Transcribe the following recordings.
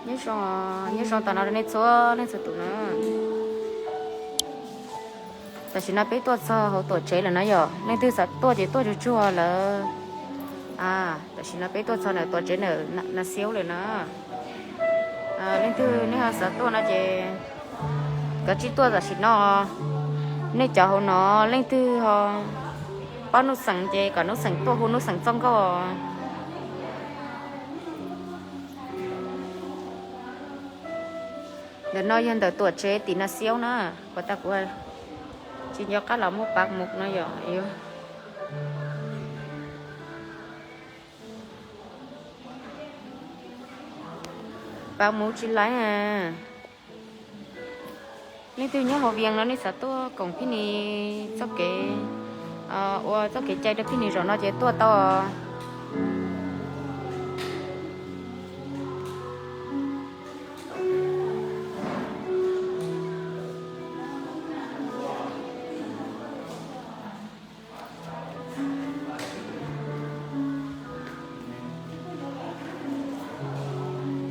Nyob zoo, nyob zoo tam no rau nej txhua leej txhua tus na. Tam sim no peb tuaj txog hauv tuam tsev lawm na yom, leej twg xav tuaj ces tuaj tsuag tsuag lawm. Tam sim no peb tuaj txog ntawm tuam tsev ntawm Na Xiaub lawm na. Leej twg nej ho xav tuaj no ces kav tsij tuaj tam sim no. Nej cov hauv no leej twg ho paub Nuj Xeem ces kom Nuj Xeem tuaj hu Nuj Xeem txoj nkauj. Ntawm no yog ntawm tuam tsev tim Na Xiaub na, puas tas kuv tsis nco qab los muab pab mus no yom. Pab mus tsis laib. Leej twg nyob hauv Vias no nej xav tuaj koom Phij Nis txoj kev, ua txoj kev cai rau Phij Nis zaum no ces tuaj tau.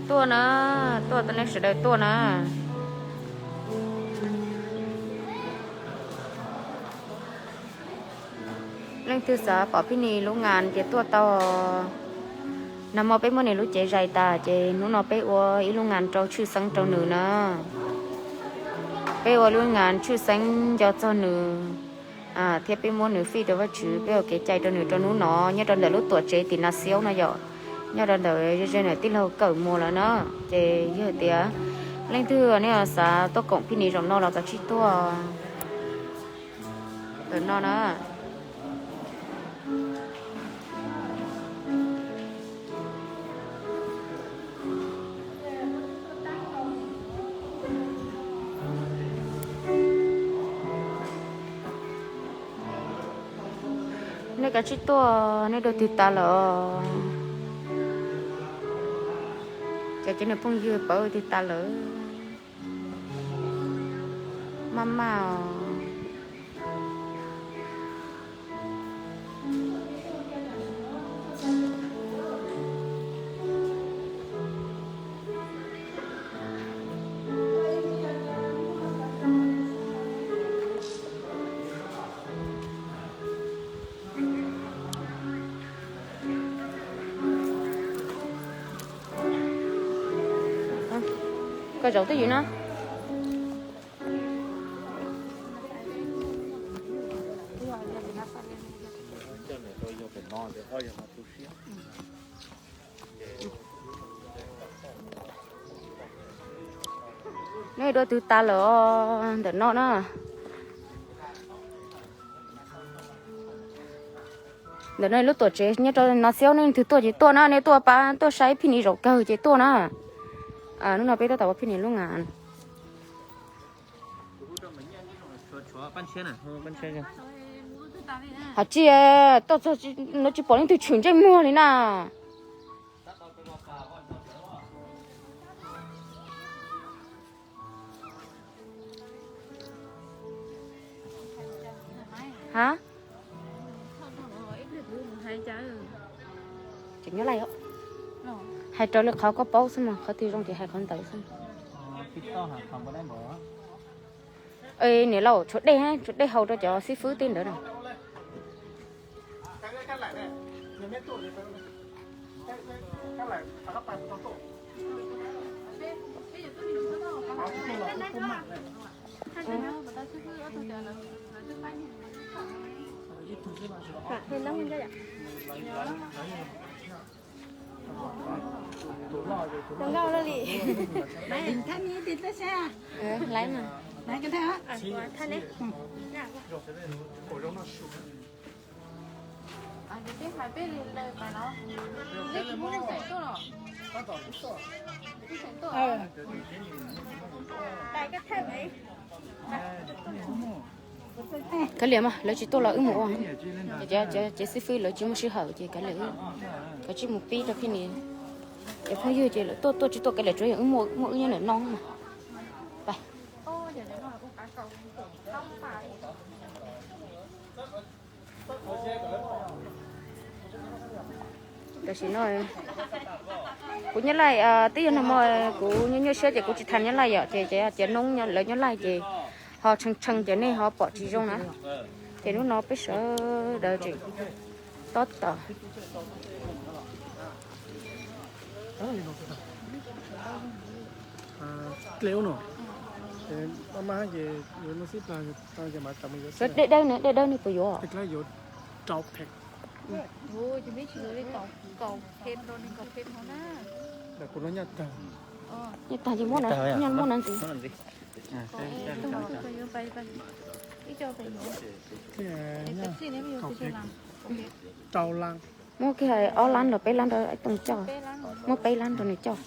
Tuaj na, tuaj, nej sawv daws tuaj na. Leej twg xav pom Phij Nis lub ngas ces tuaj tau. Nag hmo peb muab nws lub cev zais tas ces hnub no peb ua ib lub ngas rau tshwj xeeb rau nws na. Peb ua lub ngas tshwj xeeb nco txog nws, thiab peb muab nws fij rau Vajtswv, peb ua kev cai rau nws rau hnub no nyob rau ntawm lub tuam tsev tim Na Xiaub no yom. Nyob rau ntawm ze ze ntawm tij laug Kawm Muas lawm na. Ces yog tias leej twg nej xav tuaj koom Phij Nis zaum no los kav tsij tuaj ntawm no na. Nej kav tsij tuaj, nej dua twg tas lawm? Cov cov niag phooj ywg pawv twg tas lawm? Maj maj os. Koj zaum twj ywm na. Nej dua twg tas lawm os, ntawm no na. Ntawm no lub tuam tsev nyob rau Na Xiaub, nej twg tuaj ces tuaj na, nej tuaj pab tuaj saib Phij Nis zaum kawg ces tuaj na. Hnub no peb tab tom ua Phij Nis lub ngas. Hais tsis, tuaj txog no tsis pom leej twg tshwm ntsej muag li na. Ha? Tseem nyob laj os. Hais raws li qhov koj paub xwb mas, qhov twg zoo ces hais qhov ntawd xwb. Niam laus, tshuav dej, tshuav dej haus rau cov xib fwb tej ntawd na. Nkauj li. Laiv mas. Kav liam mas, lawv tsis tuaj los wb mus ua. Ces xib fwb lawv tsis muaj sij hawm ces kav liam, kav tsij mus pib rau Phij Nis. Ces phooj ywg ces lawv tuaj tuaj tsis tuaj kav liam, tsuav yog wb muaj wb nyob ntawm no mas. Tam sim no Kuv Nyab Laj twb yog nag hmo kuv nyuaj nyuaj siab ces kuv tsis tham Nyab Laj yom, ces ces tias noob lawv Nyab Laj ces ho tshee tshee ces nej ho pom tsis zoo na. Ces hnub no peb sawv daws tseem tob tom. Dej dawb na, dej dawb nej puas yuav? Nyaj tag ces muab na, nyaj muab na ntxiv. Muab kiag ob lab rau peb lab rau Tooj coj, muab peb lab rau nws coj.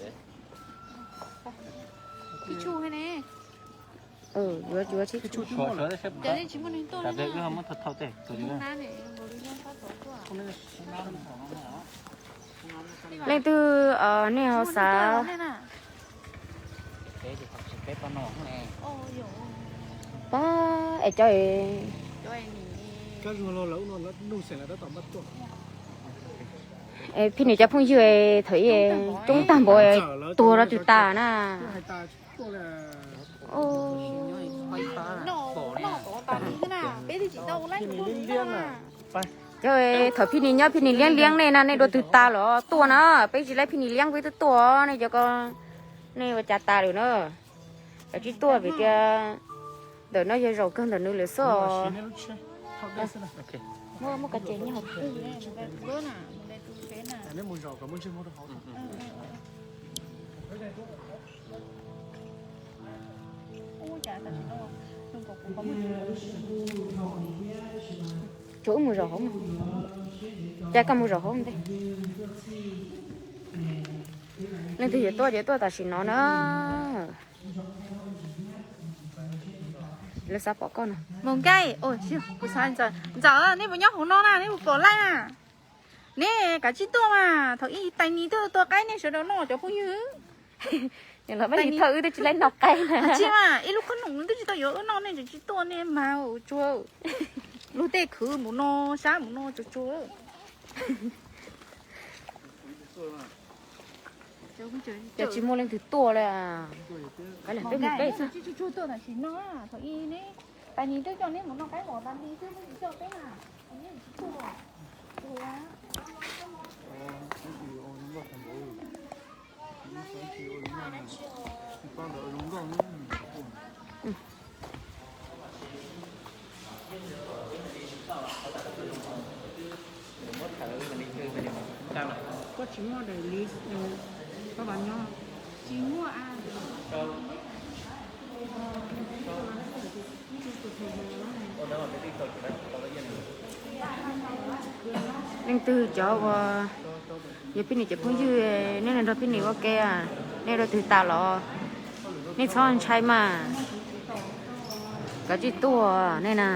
Yuav yuav tsis. Leej twg nej ho xav pab es cov Phij Nis cov phooj ywg thaum ub coob tag npaum tuag rau twg tas na. Cov thaum Phij Nis nyob Phij Nis liab liab nej na, nej dua twg tas los tuaj na, peb tsis laib Phij Nis liab peb twb tuaj, nej cov ko nej ua cas tas lawm na. Kav tsij tuaj vim tias ntawm no yog zaum kawg ntawm nws lawm xwb. Muab muab kav ces nyob hauv. Tsuas wb mus zaum hauv, cas koj mus zaum hauv ntej. Leej twg yuav tuaj ces tuaj tam sim no na. Lawv xav pom koj no. Mus Nkaij, kuv xav Ntxawm, Ntxawm, nej puas nyob hauv no na, nej puas pom laij na? Nej kav tsij tuaj mas, thaum ub tais nis twb tua qaib nej sawv daws noj cov phooj ywg. Los peb tais nis thaum wb twb tsis laib noj qaib na. Tsis mas ib lub qhob noom twb tsis tau yuav wb noj, nej tseem tsis tuaj, nej mas ua tsuag. Luag tej khwv mus no, sab mus no tsuag tsuag. Ces tsis muaj leej twg tuaj li. Kav liam peb mus peb xwb. Tais nis twb coj neb mus noj qaib vos tas li xwb, neb tsis coj peb na. Koj tsis muaj daim list, koj mam nyob. Tsis muaj a. Leej twg cov uas yog Phij Nis cov phooj ywg, nej nrog Phij Nis ua ke, nej dua twg tas los nej txhob ntshai mas, kav tsij tuaj nej na.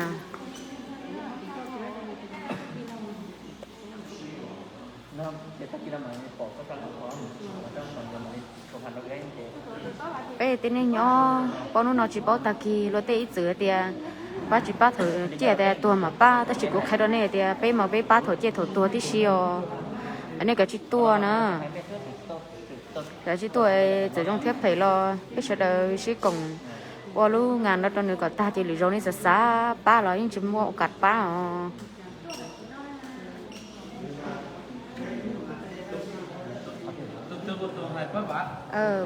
Peb tej neeg nyob paub hnub no tsis paub tag kis, luag tej ib txwm tias pab tsis pab thaum ciaj tias tuag mam pab, tab sis kuv qhia rau nej tias peb mas peb pab thaum ciaj thaum tuag tib si os. Nej kav tsij tuaj na. Kav tsij tuaj, txawm zoo thiab phem los peb sawv daws sib koom ua lub nga no rau nws kom tag, ces lwm zaus nej xav xav pab los yeej tsis muaj ua kam pab os.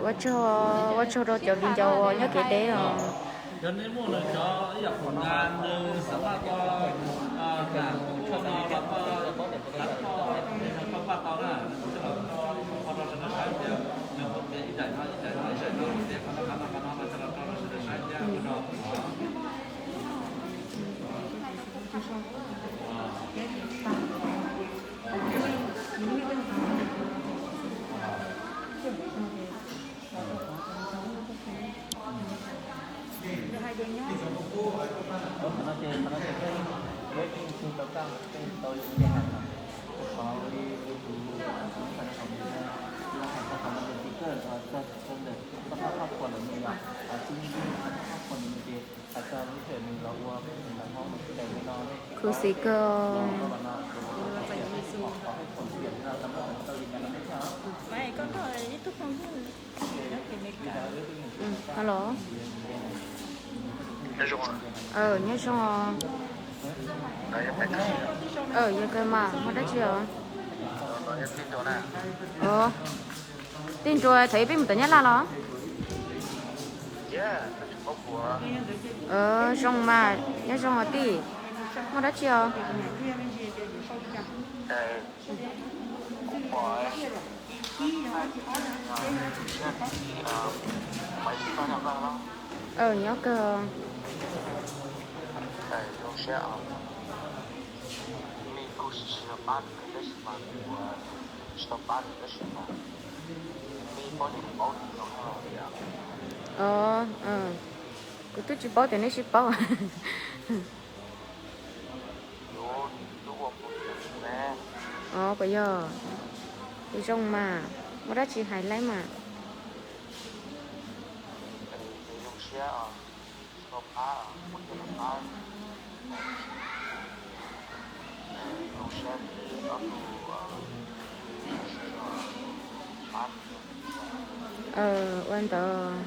Ua tsaug, ua tsaug rau cov viv ncaus uas nyob kev deb os. Khuv xim kawg. Alo. Nyob zoo. Yog kawg mas, muaj dab tsi os? Tij Nruas, thaum ub peb mus tom Nyab Laj los? Zoo mas, nyob zoo os tij. Muaj dab tsi os? Nyob kawg. Os, kuv twb tsis paub tias neb sib paub. Os, puas yog? Zoo mas, muaj dab tsi hais laib mas. Ua ntawd.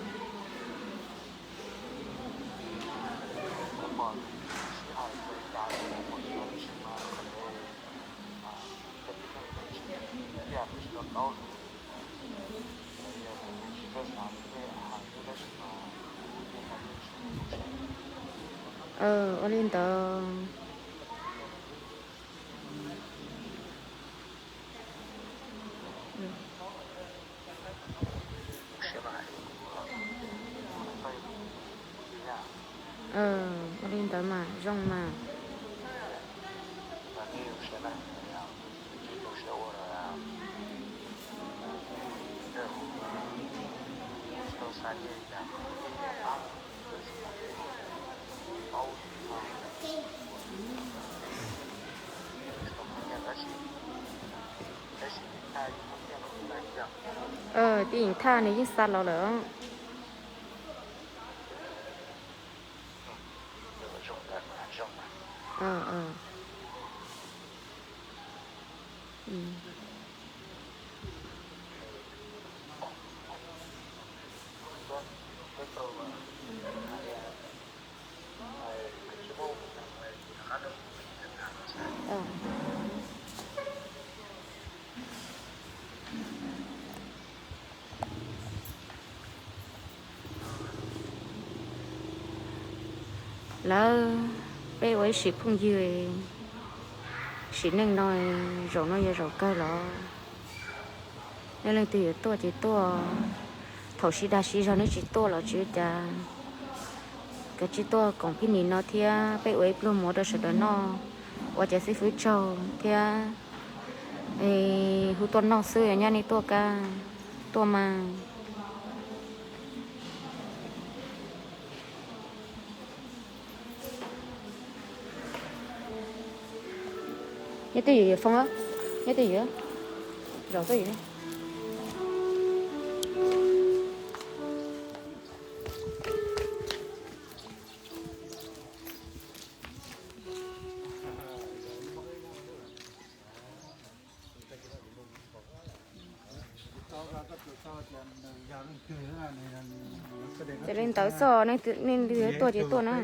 Ua li ntawd. Ua li ntawd mas zoo mas. Tij Yeej Thaj nws yeej xa los lawm. Lawv, peb ua ib sim phooj ywg, sim neej no, zaum no yog zaum kawg los? Nej leej twg yuav tuaj ces tuaj, thaum sib dag sib zog nej tsis tuaj los tsis ua cas. Kav tsij tuaj koom pib nim no thiab peb ua ib pluag mov rau sawv daws noj, ua cov xib fwb tsaug thiab. Hu tuaj noj xwb, nyob nej tuaj kab, tuaj mas. Nyob twj ywm, foob, nyob twj ywm, zaum twj ywm. Ces li ntawd xwb, nej leej twg tuaj ces tuaj na.